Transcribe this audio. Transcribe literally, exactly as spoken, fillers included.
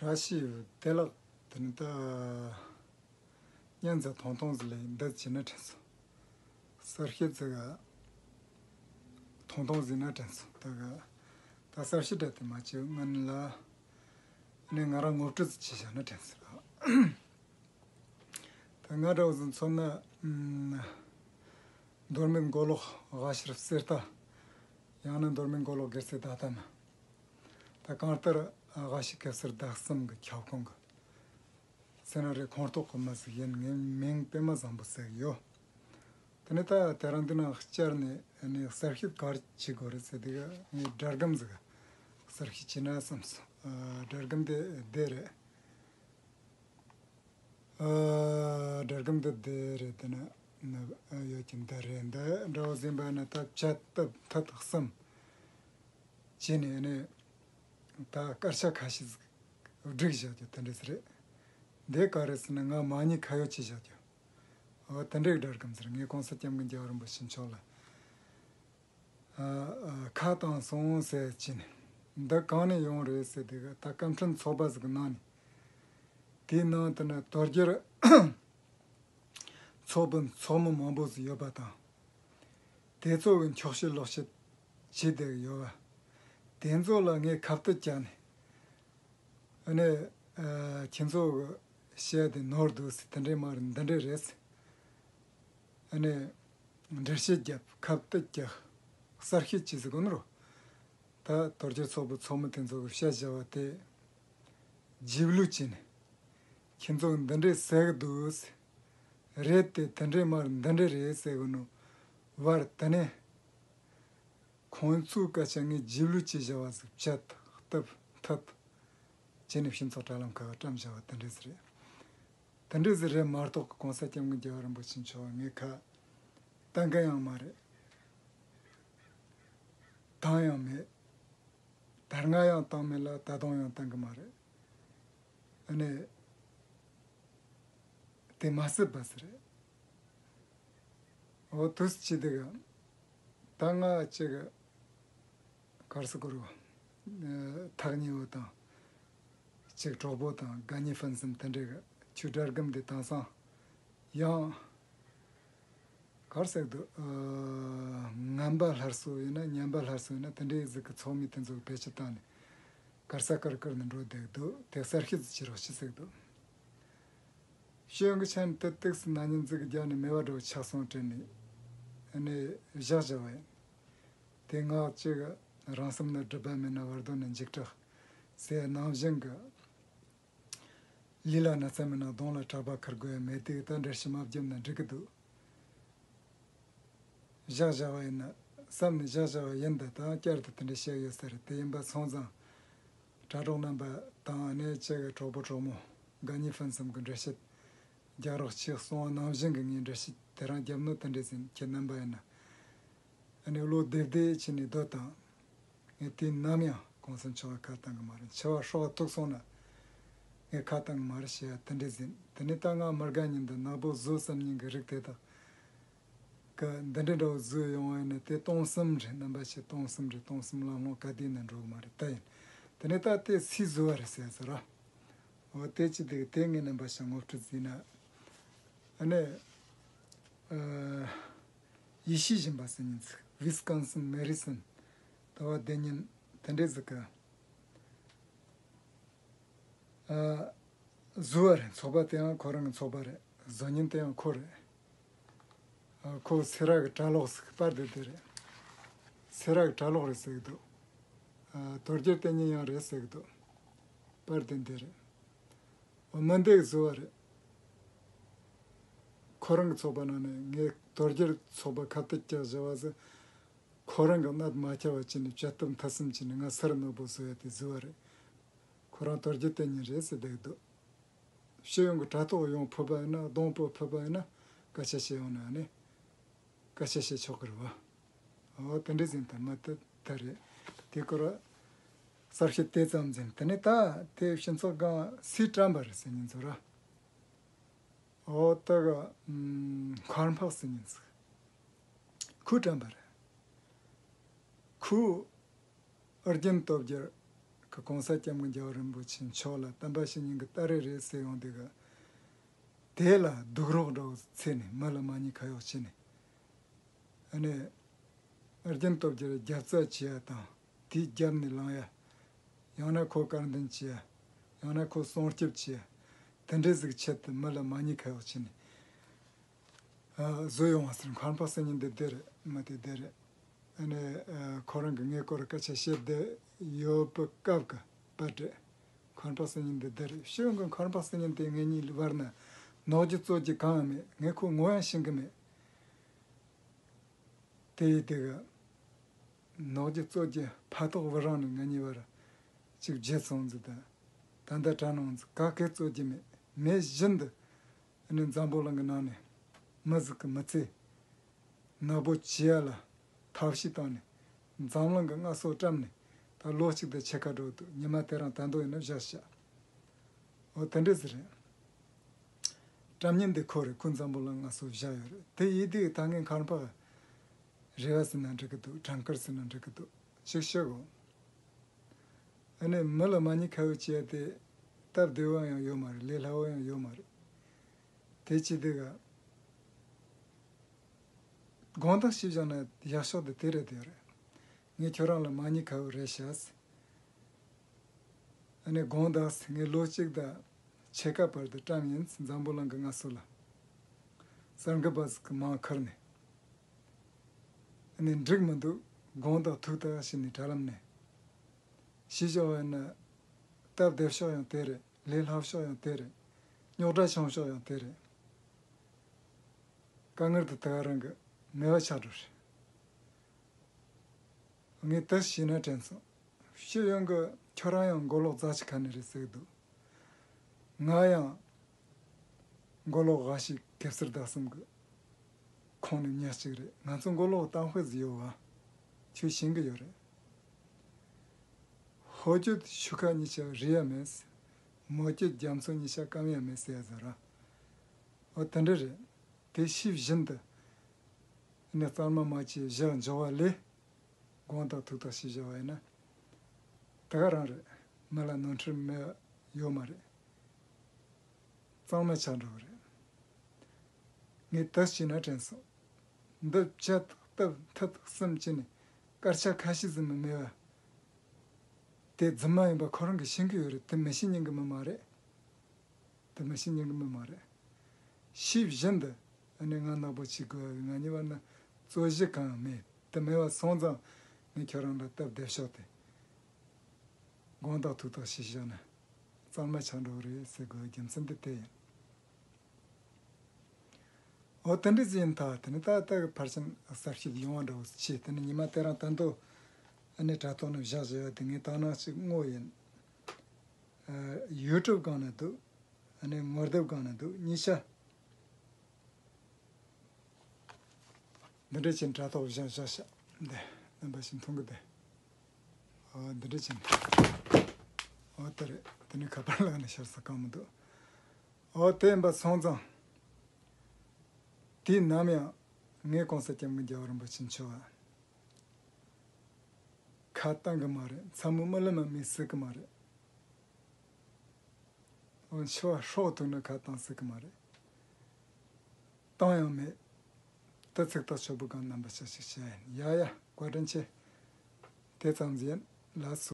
བཀྲ་ཤིས་བདེ་ལེགས། དེ་ནི་ད་སྙན་ཚ་ཐུང་ཐུང་ཟིག་ལས་འདི་བྱས་ན་དྲན་སོང་། གསར་ཤོས་ཟིག་ཐུང་ཐུང་ཟིག་ན་དྲན་སོང་། ད་ག་ད་གསར་ཤོས་འདྲ་དེ་མ་བྱེད་སྔོན་ལ་ནི་ང་རང་ངོ་སྤྲོད་ཟིག་བྱས་བཞག་ན་དྲན་སོང་། ད་ང་འདྲ་བོ་ཟིག་མཚོན་ན། ཨམ། མདོ་སྨད་མགོ་ལོག་དབའ་ཤར་གསེར་རྟ། ཡང་ན་མདོ་སྨད་མགོ་ལོག་སྒེར་རྩེ་ཟླ་ཐམ། ད་གང་ལྟར་དབའ་ཤི་ཁ་གསར་རྡ་གསུམ་གི་ཁྱབ་ཁོངས་གི་སེ་ན་རི་ཁོངས་གཏོགས་གི་མི་ཟིག་ཡིན། ངའི་མིང་པད་མ་བཟང་པོ་ཟེར་གི་ཡོད། དེ་ནས་ད་དེ་རིང་འདི་ན་བཅར་ནས་ནས་གསར་ཤོས་ག་རེ་བྱེད་དགོས་རེད་ཟེར་དུས་ངས་སྒྲ་སྒམ་ཟིག་གསར་ཤོས་བྱས་ན་བསམ་སོང་། ཨ། སྒྲ་སྒམ་དེ་འདི་རེད། ཨ། སྒྲ་སྒམ་འདི་འདི་རེད། དེ་ན་ན་ཡོད་ཀྱི་འདི་རེད། འདི་འདྲ་བོ་ཟིན་པ་ན་ད་བཅད་ཐབས་ཐད་གསུམ་བྱས་ནས་ནས་ད་སྐར་ཆ་ཁ་ཤས་ཟིག་བསྒྲིགས་བཞག་རྒྱུ་དེ་འདྲ་ཟིག་རེད། འདི་ག་རེ་ཟེར་ན་ང་མ་ཉེས་ཁ་ཡོག་བྱས་བཞག་རྒྱུ། འོ་དེ་འདྲའི་སྒྲ་སྒམ་ཟེར། ངས་གོང་ས་སྐྱབས་མགོན་རྒྱལ་བ་རིན་པོ་ཆེ་མཆོག་ལ། ཨ། ཨ། ཁ་བཏང་སོང་ཟེར་གྱིན། འདི་གང་ནས་ཡོང་རེད་ཟེར་དུས་ད་སྐད་འཕྲིན་ཚོགས་པ་ཟིག་གི་ནང་ནས། དེའི་ནང་དུ་ནི་དོལ་རྒྱལ་ཚོགས་པའི་ཚོགས་མི་མང་པོ་ཟིག་ཡོད་པ་དང་། དེ་ཚོ་གི་འཁྱོག་བཤད་ལོག་བཤད་བྱས་བསྡད་ཡོད་པ། དེ་ཚོ་ལ་ངས་ཁ་གཏད་བཅག་ནས། ཨ་ནི། ཨ། ཁྱེད་ཚོ་གི་བཤད་དེ་ནོར་འདུག་ཟེར། དེ་འདྲས་མ་རེད། འདི་འདྲས་རེད་ཟེར། ཨ་ནི། འགྲེལ་བཤད་རྒྱབ། ཁ་གཏད་རྒྱག། གསར་ཤོས་བྱས་ཟེར་གོ་ནོ་རོ། ད་དོལ་རྒྱལ་ཚོགས་པའི་ཚོགས་མི་དེ་ཚོ་གི་བཤད་བྱ་བ་དེ་རྗེས་ལུས་བྱས་ནས། ཁྱེད་ཚོ་འདི་འདྲས་ཟེར་གི་འདུག་ཟེར། རེད་དེ། དེ་འདྲས་མ་རེད། འདི་འདྲས་རེད་ཟེར་གི་ནོ་བར་དེ་ནས། ཁོང་ཚོའི་སྐད་ཆ་ངས་རྗེས་ལུས་བྱས་བྱ་བ་ཟིག་བཅད་གཏུབ་འཐད་བྱས་ནས་སྤྱི་ཚོགས་དྲ་ལམ་ཁག་བཀྲམ་བྱ་བ་དེ་འདྲ་ཟིག་རེད། དེ་འདྲ་ཟིག་རེད་མ་གཏོགས་གོང་ས་སྐྱབས་མགོན་རྒྱལ་བ་རིན་པོ་ཆེ་མཆོག་ངས་ཁ་བཏང་གི་ཡང་མ་རེད། བཏང་ཡང་མེད། ད་སྔ་ཡང་བཏང་མེད་ལ་ད་དུང་ཡང་བཏང་གི་མ་རེད། ཨ་ནི། དེ་མ་སྲིད་པ་ཟིག་རེད། འོ་དུས་ཅི་དེ་ག་ད་ང་ཅིག་ག་རེ་ཟེར་དགོས་རེད། ཐག་ཉེ་བོ་དང་ཅིག་གྲོགས་པོ་དང་དགའ་ཉེ་ཕུན་སུམ་དེ་འདྲས་གི་ཆུ་དྲ་སྒམ་དེ་དེང་སང་ཡང་ག་རེ་ཟེར་གི་འདུག་ཨ། ངན་པ་སླར་གསོ་ཡིན་ན་ངན་པ་སླར་གསོ་ཡིན་ན་དེ་འདྲས་ཟིག་གི་ཚོགས་མི་དེ་ཚོ་གི་བེད་སྤྱོད་བཏང་ནས་གར་ས་གར་གར་ནས་འགྲོ་བསྡད་འདུག་དེ་གསར་ཤོས་ཟིག་བྱེད་རོགས་ཞེས་ཟེར་གི་འདུག་ཤེས་ཡོན་གྱི་ཆ་ནས་དེ་ཏིག་སི་ན་ཉིན་ཟིག་གི་རྒྱབ་ནས་མེད་པ་འགྲོ་ཆགས་སོང་དྲན་ནས་ཨ་ནི་བཞག་བཞག་པ་ཡིན། དེ་ངག་གཅིག་རང་སེམས་ནི་སྒྲིབ་པ་མེད་ན། བར་དོ་ནི་འཇིགས་སྐྲག་ཟེར་ནང་བཞིན་གྱི། ལུས་ལ་ན་ཚ་མེད་ན་གདོང་ལ་གྲགས་པ་འཁུར་དགོས་ཡ་མེད་དུས་ད་འགྲེལ་བཤད་མ་བརྒྱབ་ན་འགྲིག་གི་འདུག་བཞག་བཞག་པ་ཡིན་ན་བསམ་ནས་བཞག་བཞག་པ་ཡིན། ད་ད་བསྐྱར་དུ་དེ་འདྲ་བཤད་ཡོད་ས་རེད། དེ་ཡིན་པ་སོང་ཙང་དྲ་གྲོགས་རྣམ་པ་དང་ཨ་ནི་ཅིག་གི་གྲོགས་པོ་གྲོགས་མོ་དགའ་ཉེ་ཕུན་སུམ་གྱི་འགྲེལ་བཤད་རྒྱག་རོགས་གྱིས་གསུང་བ་ནང་བཞིན་གྱི་ངས་འགྲེལ་བཤད་དེ་རིང་བརྒྱབ་ནོ་དེ་འདྲས་ཡིན། ཁྱེད་རྣམ་པ་ཡིན་ན། ཨ་ནི་བློ་བདེ་བདེ་བྱས་ནས་སྡོད་དང་། ངས་དུས་ནམ་ཡང་གོང་ས་མཆོག་ལ་ཁ་བཏང་གི་མ་རེད། འཆི་བ་སྲོག་ཐུག་སོང་ན་ངས་ཁ་བཏང་གི་མ་རེད་ཞེས་དེ་འདྲས་ཟིན། དེ་ནས་ད་ང་མི་དགའ་མྱི་འདི་ནག་པོ་བཟོ་བསམ་མྱི་གི་རིགས་དེ་དག་གི་འདི་འདྲས་འདྲ་བོ་བཟོས་ཡོང་བ་ཡིན་ན་དེ་སྟོང་གསུམ་རེད། རྣམ་པ་ཆེ་སྟོང་གསུམ་རེད། སྟོང་གསུམ་ལམ་ལྷོང་ག་དུས་ནས་འགྲོ་གི་མ་རེད། ད་ཡིན། དེ་ནས་ད་དེ་སུས་བཟོས་པ་རེད་ཟེར་ཟེར་ར། འོ་དེ་ཅི་འདུག་དེ་ངས་རྣམ་པ་ཞིག་ངོ་སྤྲོད་ཟིན་ན། ཨ་ནི། ཨ། ཡེ་ཤུ་སྦྱིན་པ་ཟེར་མྱི་ཟིག་ཝི་སི་ཀོན་སིན་མེ་རི་སོན། ཟླ་བ་བདེ་ཉིན་དེ་འདྲས་ཟིག་གི། ཨ། བཟོས་པ་རེད། ཚོགས་པ་དེའང་ཁོ་རང་གི་ཚོགས་པ་རེད། བཟོ་མྱི་དེའང་ཁོ་རེད། ཨ། ཁོ་སེ་ར་གི་གྲྭ་ལོག་ཟིག་པར་དེ་དེ་རེད། སེ་ར་གི་གྲྭ་ལོག་རེད་ཟེར་གི་འདུག་ཨ། དོལ་རྒྱལ་དེ་ཉིད་ཡང་རེད་ཟེར་གི་འདུག་པར་དེ་འདི་རེད། འོ་མི་འདི་གིས་བཟོས་པ་རེད། ཁོ་རང་གི་ཚོགས་པ་ནང་ནས་ངས་དོལ་རྒྱལ་ཚོགས་པ་ཁ་གཏད་བཅག་བཞག་པ་ཟེར། ཁོ་རང་གི་གནད་མ་ཁྱབ་པ་བྱས་ནས་བཅད་གཏུབ་མཐའ་གསུམ་བྱས་ནས་ང་སེ་ར་ནོར་བུ་བཟོ་ཡ་དེ་བཟོས་པ་རེད། ཁོ་རང་དོལ་རྒྱལ་དེ་ཉིད་རེད་ཟེར་བསྡད་འདུག་སྤྱི་ཡོངས་ཀྱི་དྲ་ཐོག་ཡོང་ཕོད་པ་ཡིན་ན་གདོང་སྤོ་ཕོད་པ་ཡིན་ན་སྐད་ཆ་བཤད་ཡོང་ན་ནི་སྐད་ཆ་བཤད་ཆོག་གི་རེད་བ། འོ་དེ་འདྲ་ཟིན་ད་མ་ད་ད་རེད། དེ་སྐོར་གསར་ཤོས་དེ་ཙམ་ཟིན། དེ་ནས་ད་དེ་སྤྱི་ཚོགས་སྒང་སུས་བཀྲམ་པ་རེད་ཟེར་མྱི་ཚོ་ར། འོ་ད་ག་ཨམ། མཁར་འཕགས་ཟེར་མྱི་ཚོ་ཁོས་བཀྲམ་པ་རེད། ཁོས་ཨོ་རྒྱན་སྟོབས་རྒྱལ་ གི་༸གོང་ས་༸སྐྱབས་མགོན་རྒྱལ་བ་རིན་པོ་ཆེ་མཆོག་ལ་བསྟན་པ་བཤིག་ཉེན་གི་སྟ་རེ་རེད་ཟེར་ཡོང་དུས་གི། དེ་ལ་སྡུག་རོགས་འདྲ་བོ་ཚེ་ནས་མི་ལ་མ་ཉེས་ཁ་གཡོག་བྱས་ནས། ཨ་ནི། རྒྱུན་སྟོབས་རྒྱལ་རྒྱབ་རྩ་བྱེད་ཡ་དང་། དེའི་རྒྱབ་ནས་ལངས་ཡ། ཡང་ན་ཁོ་དཀར་འདོན་བྱེད་ཡ། ཡང་ན་ཁོ་སྲུང་སྐྱོབ་བྱེད་ཡ། དེ་འདྲའི་ཟིག་ཆེད་དུ་མི་ལ་མ་ཉེས་ཁ་གཡོག་བྱས་ནས། ཨ། བཟོས་ཡོང་བ་ཟེར། མཁར་འཕགས་ཟེར་མཁན་འདི་བདེ་རེད། མི་དེ་བདེ་རེད། ཨ་ནི། ཨ། ཁོ་རང་གིས་ངའི་སྐོར་སྐད་ཆ་བཤད་བསྡད་ཡོད་པའི་སྐབས་ཀྱི་པར་རེད། མཁར་འཕགས་ཟེར་མཁན་འདི་བདེ་རེད། ཤེས་ཡོན་གྱི་མཁར་འཕགས་ཟེར་མཁན་དེ་ངེད་གཉིས་བར་ན་ནོར་རྒྱུ་རྩོད་རྒྱུ་གང་ཡང་མེད། ངས་ཁོ་ངོ་ཡང་ཤེས་གི་མེད། དེ་ཡི་དེ་ག་ནོར་རྒྱུ་རྩོད་རྒྱུ་ཕ་ཐོག་བུ་རང་ནས་ང་གཉིས་བར་གཅིག་བརྗེད་སོང་ཟིག་དང་། ད་ལྟ་དྲ་ནང་ཟིག་ག་གེ་རྩོད་རྒྱུ་མེད། མེད་བཞིན་དུ་ཨ་ནི་འཛམ་བུ་གླིང་གི་ནང་ནས་མི་ཟིག་གི་མི་ཚེ་ནག་པོ་བྱེད་ཡ་ལ་ཐབས་ཤེས་བཏང་ནས། འཛམ་གླིང་གི་མངའ་གསོལ་བཀྲམ་ནས། ད་ལོ་གཅིག་དང་ཕྱེད་ཀ་འགྲོ་འདུག་ཉི་མ་དེ་རིང་ད་དུང་ཡིན་ན་བཞག་བཞག་འོ་དེ་འདྲ་ཟིག་རེད། བཀྲམ་ཉེན་འདི་ཁོ་རེད། ཁོ་འཛམ་བུ་གླིང་མངའ་གསོལ་བཞག་ཡོད་རེད། དེ་ཡིན་དུས་ད་ངས་མཁར་འཕགས་རེ་བ་ཟེར་ན་འགྲིག་གི་འདུག་གྲངས་ཀར་ཟེར་ན་འགྲིག་གི་འདུག་ཅིག་ཤོད་གོ། ཨ་ནི་མི་ལ་མ་ཉེས་ཁ་གཡོག་བྱེད་ཡ་དེ་སྟབས་བདེ་བོ་ཡང་ཡོད་མ་རེད། ལས་སླ་བོ་ཡང་ཡོད་མ་རེད། དེ་ཅི་དེ་ག་དགོངས་དག་ཞུས་བཞག་ན་ཡག་ཤོས་དེ་དེ་རེད། དེ་རེད། ངས་ཁྱོད་རང་ལ་མ་ཉེས་ཁ་གཡོག་རེ་བྱས། ཨ་ནི་དགོངས་དག་ཟེར། ངས་ལོ་གཅིག་དང་ཕྱེད་ཀ་བར་དུ་བཀྲམ་ཡིན། འཛམ་བུ་གླིང་གི་མངའ་གསོལ་ལ་གསར་འགོད་པ་ཟིག་གི་མིང་ཁུར་ནས། ཨ་ནི་འགྲིག་མི་འདུག་དགོངས་དག་ཐུགས་དག་བྱས་ནས་དྲ་ལམ་ནས་ཞུས་བཞག་པ་ཡིན་ན། སྟབས་བདེ་ཕྱོགས་ཡང་དེ་རེད། ལས་སླ་ཕྱོགས་ཡང་དེ་རེད། རྙོག་དྲ་བྱུང་ཕྱོགས་ཡང་དེ་རེད། དཀའ་ངལ་དེ་དེ་ག་རང་གི་མེད་པ་ཆགས་འགྲོ་རེད། ངས་དེ་ཤེས་ན་དྲན་སོང་། ཤེས་ཡོན་གྱི་ཁྱོད་རང་ཡང་མགོ་ལོག་རྫ་ཆུ་ཁ་ནས་རེད་ཟེར་གི་འདུག་ང་ཡང་མགོ་ལོག་འགའ་ཞིག་གེ་སར་རྡ་གསུམ་གྱི་ཁོངས་ནས་ཉག་གཅིག་རེད། ང་ཚོ་མགོ་ལོག་གཏམ་དཔེ་ཟིག་ཡོད་བ། ཁྱོད་ཤེས་གི་ཡོད་རེད། ཕོ་སྐྱོད་ཤུ་ཁ་གཉིས་ཆ་རི་ཡ་མེད། མོ་སྐྱོད་རྒྱ་མཚོ་གཉིས་ཆ་སྐམ་ཡ་མེད་ཟེར་ཡ་ཟེར་ར། འོ་དེ་འདྲ་རེད། དེ་ཤེས་བཞིན་དུ་ནི་གཙང་མ་མ་བྱས་བཞག་འཇོག་པ་ལས། དགོངས་དག་ཐུགས་དག་ཞུས་བཞག་པ་ཡིན་ན། དེ་ག་རང་རེད། མི་ལ་ནོར་འཁྲུལ་མེད་ཡོད་མ་རེད། གཙང་མ་ཆགས་འགྲོ་གི་རེད། ངས་དེ་བྱས་ན་དྲན་སོང་། འདི་བྱ་སྟབས་མཐུ་གསུམ་བྱས་ནས་སྐར་ཆ་ཁ་ཤས་ཟིན་མི་མེད་པ། དེ་རྫུན་མ་ཡིན་པ་ཁོ་རང་གིས་ཤེས་ཀྱི་ཡོད་རེད། དེ་མི་ཤེས་ཉན་གི་མི་མ་རེད། དེ་མི་ཤེས་ཉན་གི་མི་མ་རེད། ཤེས་བཞིན་དུ་ཨ་ནི་ང་ནག་པོ་བྱེད་དགོས་པའི་ང་གཉིས་བར་ན་རྩོད་གཞི་གང་ཡང་མེད། དེ་མེད་པ་སོང་ཙང་ངས་ཁྱོད་རང་ལ་སྟབས་བདེ་ཕྱོགས་དེ་དགོངས་དག་ཐུགས་དག་ཞུས་བཞག་ན་གཙང་མ་ཆགས་འགྲོ་གི་རེད་ཟེར་དགོས་པའི་རྒྱུ་མཚན་དེ་དེ་ཡིན། འོ་དེ་འདྲ་ཟིག་ཡིན་ད། དེ་ནི་ད་ལྟ་གི་ཕལ་ཆེར་གསར་ཤོས་ཡོང་བ་འདྲ་བོ་ཆེ། དེ་ནི་ཉི་མ་དེ་རིང་ད་དུང་ཨ་ནི་དྲ་ཐོག་ནས་བཞག་བཞག་ཡོད་དེ། ངས་དག་སྣང་ཅིག་བསྔོ་ཡིན། ཨ། ཡུ་ཊུབ་སྒང་ན་འདུག་ཨ་ནི་ངོ་དེབ་སྒང་ན་འདུག་གཉིས་ཆ། འདི་འདྲ་ཅན་དྲ་ཐོག་བཞག་བཞག་ཤག་འདི་རྣམ་པ་ཞིག་མཐོང་གི་འདུག་འོ་འདི་འདྲ་ཅན། འོ་དེ་རེད། དེ་ནི་ཁ་པར་ལག་ནས་ཤར་ས་གང་མི་འདུག་འོ་དེ་ཡིན་པ་སོང་ཙང་། དུས་ནམ་ཡང་ངས་༸གོང་ས་༸སྐྱབས་མགོན་རྒྱལ་བ་རིན་པོ་ཆེ་མཆོག་ལ་ཁ་བཏང་གི་མ་རེད། མཚན་མོ་རྨི་ལམ་མ་རྨིས་སྲིད་གི་མ་རེད། འོ་འཆི་བ་ཧྲོག་ཐུག་ན་ཁ་བཏང་སྲིད་གི་མ་རེད། བཏང་ཡང་མེད། ད་ཚིག་ཐག་ཆོད་པོ་གང་རྣམ་པ་ཞིག་ཞིག་བྱས་ཡིན། ཡ་ཡ། བཀའ་དྲིན་ཆེ། དེ་ཙམ་ཟིན། ལགས་སོ།